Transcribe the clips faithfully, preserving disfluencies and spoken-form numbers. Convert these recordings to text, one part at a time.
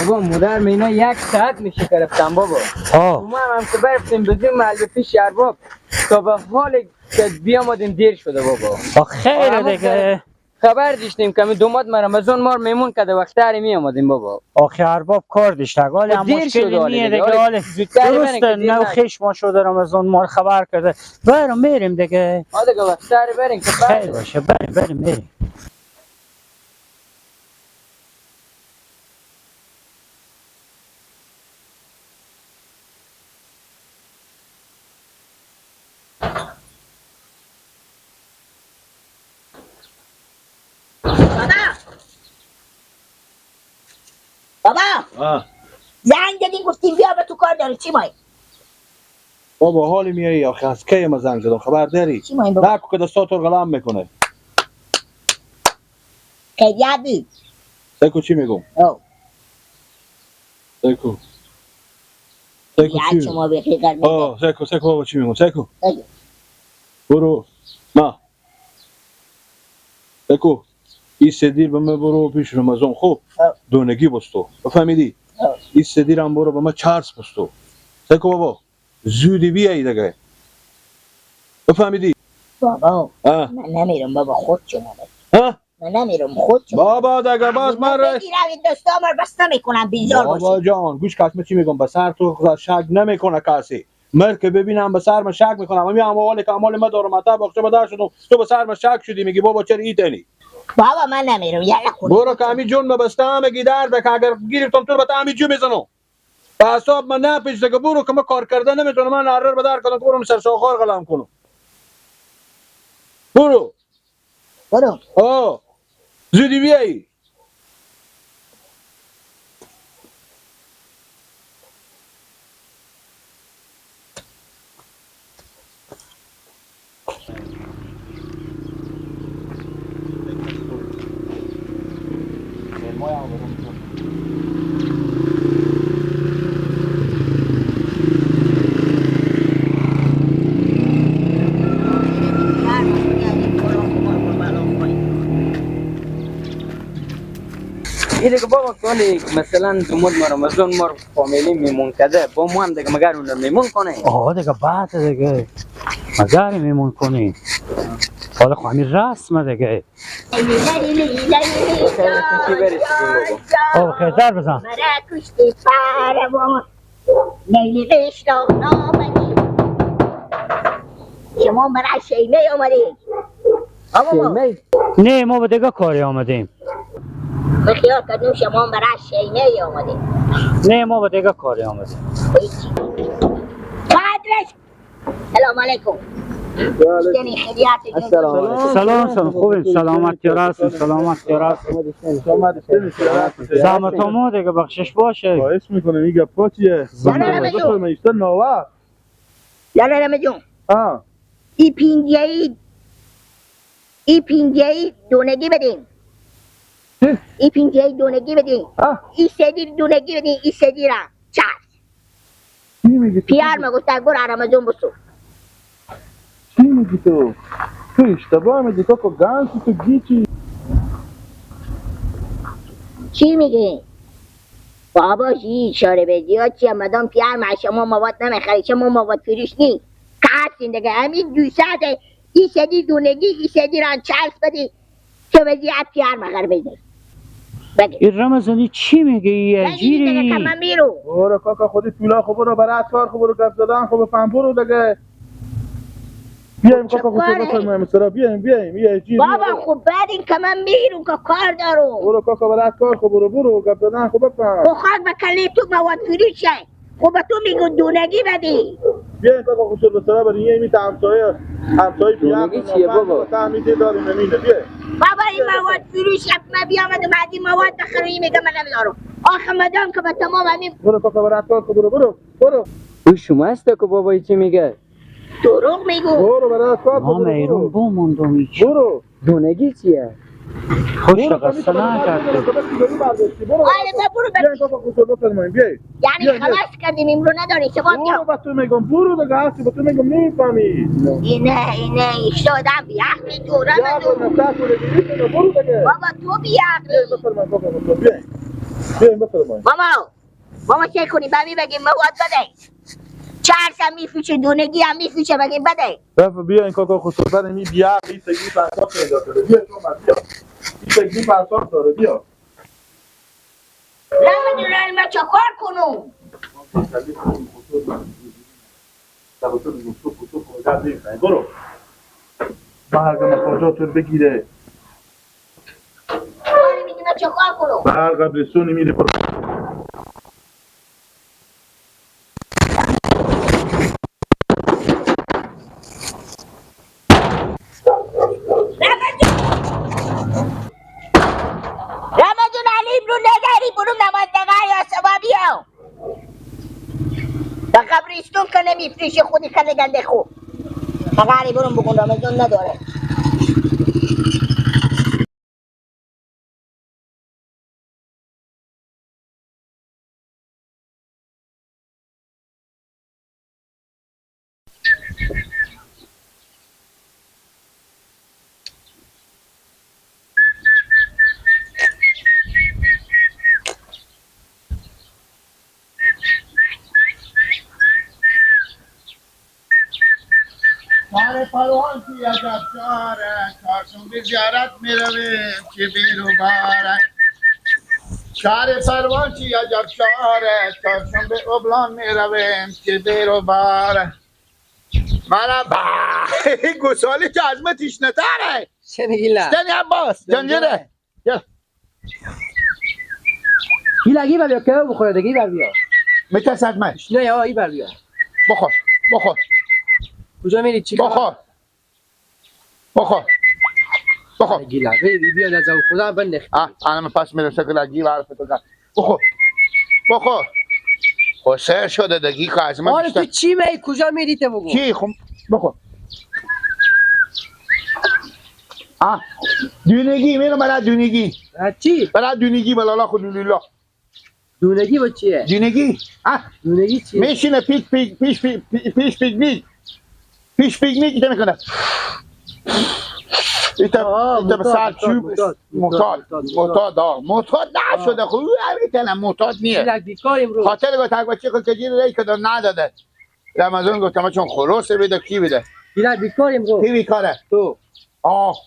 بابا، مادر مینا یک ساعت میشه گرفتم بابا. آه. ما هم که برفتیم بزیم محل پیش ارباب، تا به حال که بیامدیم دیر شده بابا. آه، خیره آرام دیگه. خبر دیشتیم که می دوماد ما رمضان مار میمون کده وقت هری می آمدیم بابا. آخه ارباب کار دیشته، حالی خب، هم دیر مشکلی شد حالی نیه دیگه، دیگه، حالی حالی زودتر درسته، برین که دیر نو نشه. خیش ما شده رمضان مار خبر کرده. برم میریم دیگه. آه دیگه، وقت هری برین که خیر بعد. باشه، بریم، بریم، میریم. بابا! بابا! آه. زنگ زدیم گفتیم بیا به تو کار داری، چی مایی؟ بابا، حالی میایی آخه، از کی ما زنگ زدم خبر داری؟ چی مایی بابا؟ نکو که دستا تو غلام می‌کنه. خیریت نی؟ سکو چی می‌گم؟ او. سکو. سکو یا چی می‌گم؟ شما بخیر قربان. آه، سکو، سکو بابا چی می‌گم؟ سکو. بگو. برو. نه. سکو. ای سدیر به من برو پیش رمضان خوب. آه. دونگی بستو. بفهمیدی؟ آه. ای سدیر هم برو به من چرس بستو. سکو بابا. زودی بیایی دگه. بفهمیدی؟ بابا، آه. من نمیرم بابا، خود شما برید. ها؟ من نمیرم، خود شما برید. بابا دگه باز من من ره- بگیرم، این دستا مار بس نمی‌کنم، بیزار بابا باشی. جان، گوش کش، من چی می‌گم، به سر تو شک نمی‌کنه کسی. مر که ببینم به سر من شک می‌کنم. همین اموالی که اموال من دارم، حتی باغچه به در شدم، تو به سر من شک شدی، میگی بابا چرا ایتنی؟ بابا من نمیرم، یه خونه برو که همین جون مبسته همه گی درده که اگر گیرفتم تو رو به همین جو می‌زنم. به اعصاب من نپیچ دیگه، برو که من کار کرده نمی‌تونم، من هر رو به در کنم که برم سر شاخار قلم کنم. برو. برو. آه. زودی بیایی. اینه که بابا، کالی مثلاً دومد ما رمضان ما فامیلی میمون کده، با ما هم دیگه مگر اون رو میمون کنه؟ آه دیگه، بعد دیگه مگر میمون کنی؟ حالا خو همین رسمه دیگه. خیلی چی برسیدیم بابا؟ آه، خیلی زر بزن. مرا کشتی پروا. لیلی قشتاق نامدی. شما برای شیمه آمدید؟ آقا ما شیمه؟ نه، ما به دیگه کاری آمدیم. من خیال کردم شما برای شیمه آمدید. نه، ما به دیگه کاری آمدیم. هیچی. قدرش. سلام علیکم. یعنی خیریت. السلام علیکم. سلام، سلام، خوبین، سلامت یا راستین، سلامت یا راستین. زحمت ما دیگه، بخشش باشه. خواهش می‌کنم، این گپا چیه؟ زحمت. بفرمایید، ایشته ناوه. لالا رمه جون. آه. ای پینجه‌ای، ای پینجه‌ای دونگی بدین. چی؟ ای پینجه‌ای دونگی بدین. آه. ای سدیر دونگی بدین، ای سدیره. چرس. چی می‌گی تو؟ پیار مگو تا گور آرام جون بسو. چی می‌گی تو؟ تو اشتباه می‌گی، تو کو گنج تو گیچی. چی می‌گی؟ بابا، چی اشاره به زیاد چیه؟ مدام پیار ما شما مواد نمیخری، شما مواد فروش نی. قصد این دیگه، همین دو ساعته، ای سدی دونگی، ای سدی ران چرس بدی، تو به زیاد پیار مخر بیدی. بگی. این رمضانی چی میگه؟ یه بگی جیری. دیگه که من میرو. برو کاکا، خودی پولا خو برو، برات کار خو برو، گپ زدن خو بفهم، برو دیگه. بیایم چه کاکا، خو کاره؟ بفرماییم سرا، بیایم، بیایم، یه جیری. بابا، برو. خب بعد این که من میرم که کار دارم. برو کاکا، برات کار خو برو، برو، گپ زدن خو بفهم. خب خاک به کله تو مواد فروشه. خب به تو میگو دونگی بدی. بیاین کاکا، خو سر به سرا برین، یه میت همسایه، همسایه دونگی بیار چیه بابا؟ تا همیتی داریم، همینه، بیاین. بابا، این مواد فروش، ما بیامد اومدی مواد بخریم، میگه من نمیدارم. آخه مدام که به تمام همین برو کاکا، برات کار خو برو، برو، برو. او شما است که بابا چی میگه؟ دروغ میگو. برو، برات کار خو ما برو، میرون برو. بموندم هیچ. برو. دونگی چیه؟ خوش برو، خسته نکرد. برو، برو، برو، برو. آره، با برو، بیاین کاکا، خو سر بفرمایین، بیاین. یعنی بیاین، بیاین. خلاص کردیم، امرو نداری، شما برو، بیا. با تو میگم، برو دیگه، هستی، با تو میگم، نمیفهمی. اینه، اینه، ایشته آدم بیعقلی دوره بدو. بیعقل نفرت کنه، دیگه برو دیگه. بابا، تو بیعقلی. بیاین، بفرمایین کاکا، خو سر، بیاین. بیاین بفرمایید. ماما، ماما چه کنی؟ بابی بگیم مواد بده. چهار تا میفروشه، دونگی هم میفروشه، بگیم بده. بف-، بیاین کاکا خسرو، بنه می بیا، ایسه گی پرسا پیدا کنه. بیا شما، بیا. ایسه گی پرسا داره، بیا. نه، من دیگه ما چه کار کنم؟ برو. ما هر گونه خورجاتو بگیره. من دیگه ما چه کار کنم؟ به هر قبرستونی میره، برو. رمضان، رمضان علی ابن نظری، برو نماز نگاه یا سبا بیا. به قبرستون که نمی‌فروشی خودی کنه گنده خو. فقط برون بکن، رمضان نداره. شهر پروان چی عجب شهره، چهارشنبه زیارت می‌رویم که بیر و باره. شهر پروان چی عجب شهره، چهارشنبه ابلان می‌رویم که بیر و باره. مرحبا. گوسالی که از من تشنه‌تره. شنگیلا. شنی عباس، جنجره. گل. گیلک ای بر بیا، کباب بخوره دیگه، ای بر بیا. می‌ترسد من. نه یا، ای بر بیا. بخور، بخور. کجا میری؟ چی کار؟ بخور. بخور. بخور. گیلک، بی-، بی-، بیا نزن خدا بندخ. آه، انا من پس میرم شکل گی و حرف تو کن. بخور. بخور. خو سر شده دگی که از من آره، تو بیشتر. چی می-، کجا میری تو بگو؟ چی؟ خب، بخور. آه. دونگی، میرم برای دونگی. اه، چی؟ برای دونگی، بلالا خود لیلا. دونگی با چیه؟ دونگی. آه. دونگی چیه؟ می‌شینه پیک، پیک، پیش، پیک، پیک، پیش، پیک، پیک. پیش پیک نیک ایته می‌کنه. ایته، آه، ایته به معتاد، سر معتاد، چوب. معتاد، معتاد، معتاد، معتاد، معتاد. معتاد، آه. معتاد نشده. آه. خب، او هم می‌تونه، معتاد نیه. گیلک بیکار امرو. خاطر گفت، اگه بچه خود کجی ری کده نداده. رمضان گفت، ما چون خروس بده، کی بده؟ گیلک بیکار امرو. کی بیکاره؟ تو. آه.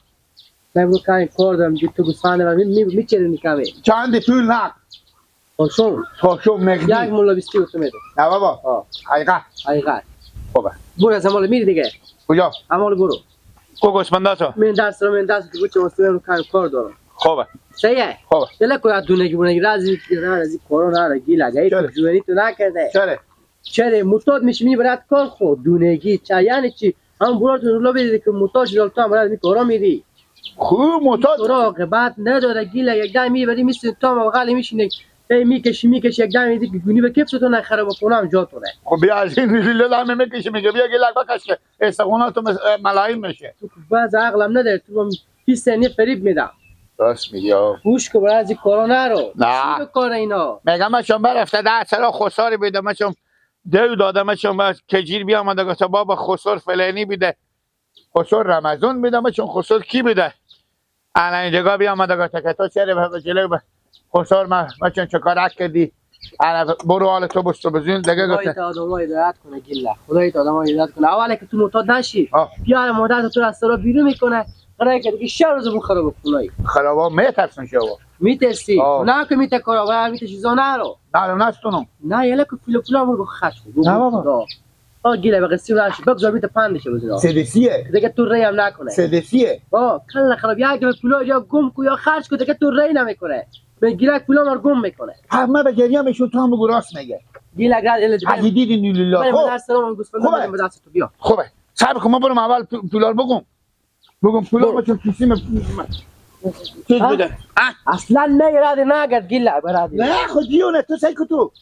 من امرو کاری کار دارم، دو تا گوسفند دارم، می-، می-، می‌چرونی کمی. چند پول نقد؟ تاشوم. تاشوم نقدی. یک ملا بیستی بوتو می‌دم. نه بابا. آه. حقیقت. حقیقت. خوبه. برو از عمل میری دیگه. کجا؟ عمل برو. کو گوسفندا تو؟ من درس رو، من درس که بچه مستوی رو کار، کار دارم. خوبه. صحیحه؟ خوبه. دلکو یا دونگی بونگی رازی، رازی کرونا رو گیلک ای تو چره؟ جوانی تو نکرده. چره؟ چره؟ معتاد می‌شی، می‌ری برات کار خو، دونگی، چه یعنی چی؟ هم برات رو لو بیدی که معتاد شدی، تو هم برات می کارا می‌ری. خو معتاد. تو را عاقبت نداره، گیلک یک دم می‌بری، می‌سین تا ما بغل می‌شینه. هی می‌کشی، می‌کشی، یک دم دیگه گونی به کفش تو نخره، به خونه هم جا تو نه. خب بیا از این لیلا همه می‌کشی، میگه بیا گیلک بکش که استخونات تو مس-، ملایم می‌شه. تو که باز عقلم نداره، تو هم بیست ثانیه فریب می‌دم. راست میگی، آه. گوش که برای از این کارا نرو. نه. چی به کار اینا؟ میگم من چون برفته ده سرا خساری بیدم، من چون دو دادم، من چون کجیر بیامده گفته بابا خسار فلانی بیده. خسر رمضان بیدم، چون خسر کی بیده؟ انا اینجا بیا آمده گفته که تو چرا به جلو به خسر ما، ما چون چه کار حق کردی؟ انا برو حال تو بست و بزین دیگه خدای گفته. تا آدمای هدایت کنه گیلک. خدای تا آدمای هدایت کنه. اولی که تو معتاد نشی، آه. بیار مادر تو از سرا بیرون می‌کنه. قراره که دیگه شهر روز بون خراب کنه. خرابا می‌ترسن شوا. می‌ترسی؟ آه. نه که می‌تکاره، و می‌ترسی زانه رو. نه، نه، نستونم. نه، یه لکه فیلو فیلو هم رو خش کن. نه بابا. آه، گیلک به قصه راش، بگذار بیت پندش بزن. سدسیه. دیگه تو ری هم نکنه. سدسیه. آه، کل خراب، یا که پولا یا گم کو یا خرج کو، دیگه تو ری نمی‌کنه. به گیلک پولا مار گم می‌کنه. همه به گریه می‌شون، تو هم بگو راست میگه. گیلک را ال دیگه. اگه دیدی نیلولا. من خب. هر سلام هم گوسفند خوبه. بدم به دست تو بیا. خوبه. صبر کن، ما برم اول پو-، پولا رو بگم. بگم پولا برو. ما چون کیسی ما چیز ها؟ بده. ها؟ اصلاً نگرد، نگرد گیلک برادی. نه، خود دیونه، تو سعی کن تو.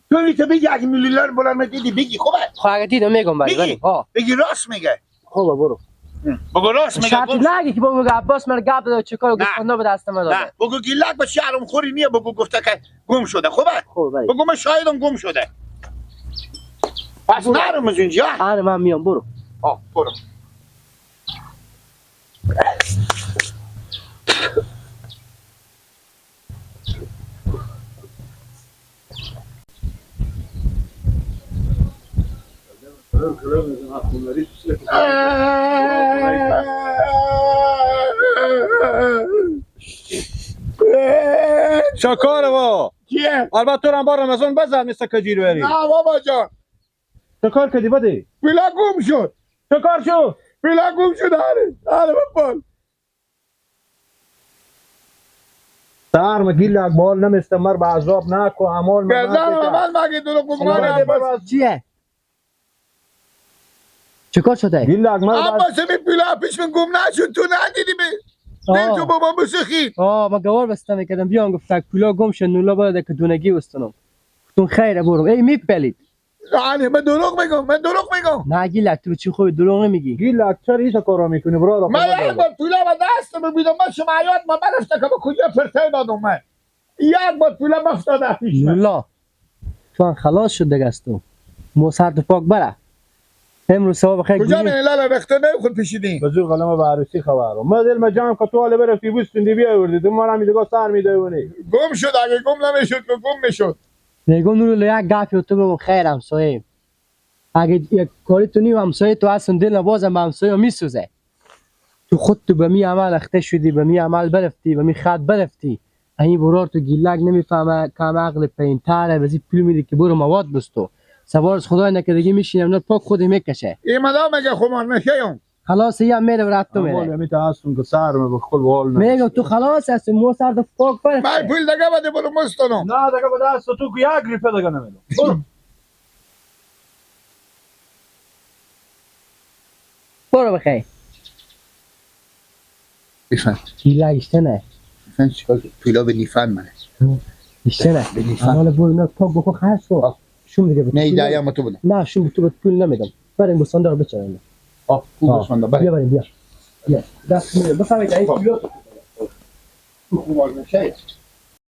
تو می‌تونی بگی اگه میلیونر بلند دیدی بگی، خوبه؟ خب اگه دیدم می‌گم برای، بگی. برای. ها. بگی راست میگه. خوبه، برو. بگو راست میگه، شرط گم شد. نگی که بابا بگه عباس من گپ داده، چه کار نه. گوسفندا به دست من داده. نه، بگو گیلک به شهرم خوری نیه، بگو گفته که گم شده، خوبه؟ خوبه، بریم. بگو من شایدم گم شده. پس برو. نرم از اینجا. آره، من میام، برو. آه، برو. چه کاره با؟ کیه؟ البته تو هم با رمضان بزن، مثل کجیر وری. نه بابا جان. چه کار کردی بده؟ پولا گم شد. چه کار شد؟ پولا گم شد، آره. آره بپال. سر مگی لگ بال نمیسته، مر به عذاب نکو، امال من گردن نکو. من مگه دروغ بگم؟ چیه؟ چیکار شده؟ گیلک، من عباس، می پولا پیش من گم نشد، تو ندیدی می؟ آه. دل تو بابا بسخید. آه، من گوار بسته می‌کردم، بیان گفت، پولا گم شد، نولا باید که دونگی بستنم. گفتم خیره برم. ای می‌پلید. یعنی من دروغ می‌گم، من دروغ می‌گم. نه گیلک، تو چی خوبی دروغ نمیگی. گیلک، چرا ایسا کارا می‌کنی، برادر؟ من یک بار پولا به دست ببینم، من شما حیات ما برفته که به کجا فرته دادم من. یک بار پوله مفتاده پیش من. نولا، تو هم خلاص شد دگه از تو. مو سر تو پاک بره. امروز صبح بخیر کجا گویی. من لالا رخته نه خود پیشیدین؟ بزرگ عالمه به عروسی خبر. ما دل ما جمع که تو حاله برفتی بوستون دی بیاوردی. تو ما را می دگاه سر می‌دونی. گم شد، اگه گم نمی‌شد که گم می‌شد. نگو نولا، یک گپی تو بگو خیر همسایه. اگه یک کاری تو نیم همسایه تو هستن دل نبازم به همسایه می‌سوزه. تو خود تو به می عمل اخته شدی، به می عمل برفتی، به می خط برفتی. این برار تو گیلک نمی‌فهمه، کم عقل پایین‌تره، بزی پول می‌دی که برو مواد بستو. سوار از خدای نکردگی می‌شینم، نه پاک خودی می‌کشه. ای مدام مگه خمار نشیم؟ خلاص، یه میره و رد تو اما میره. امی تا هستم که سر من به خپل حال میگم نرسیده. تو خلاص هستی، مو سر تو پاک برفته. من پول دگه بده برو مستونم. نه، دگه بده هست تو که یک روپیه دگه نمیدم. برو. برو بخیر. بفهم. گیلک اشته نه. بفهم چیکار کنی؟ پولا به نیفن منه. اشته نه. به نیفن. حالا برو نه، پاک بکن، خرج کن. آه. شوم دیگه به نه، پول ایده نمیدم. ایام تو بده. نه، شوم به تو به پول نمیدم. بریم به صندوق بچریم. آه، خوب آه. بسم الله، بریم. بیا بریم، بیا. بیا. دست می‌دم. بفهمید، این آه. پولا تو خوب نشه.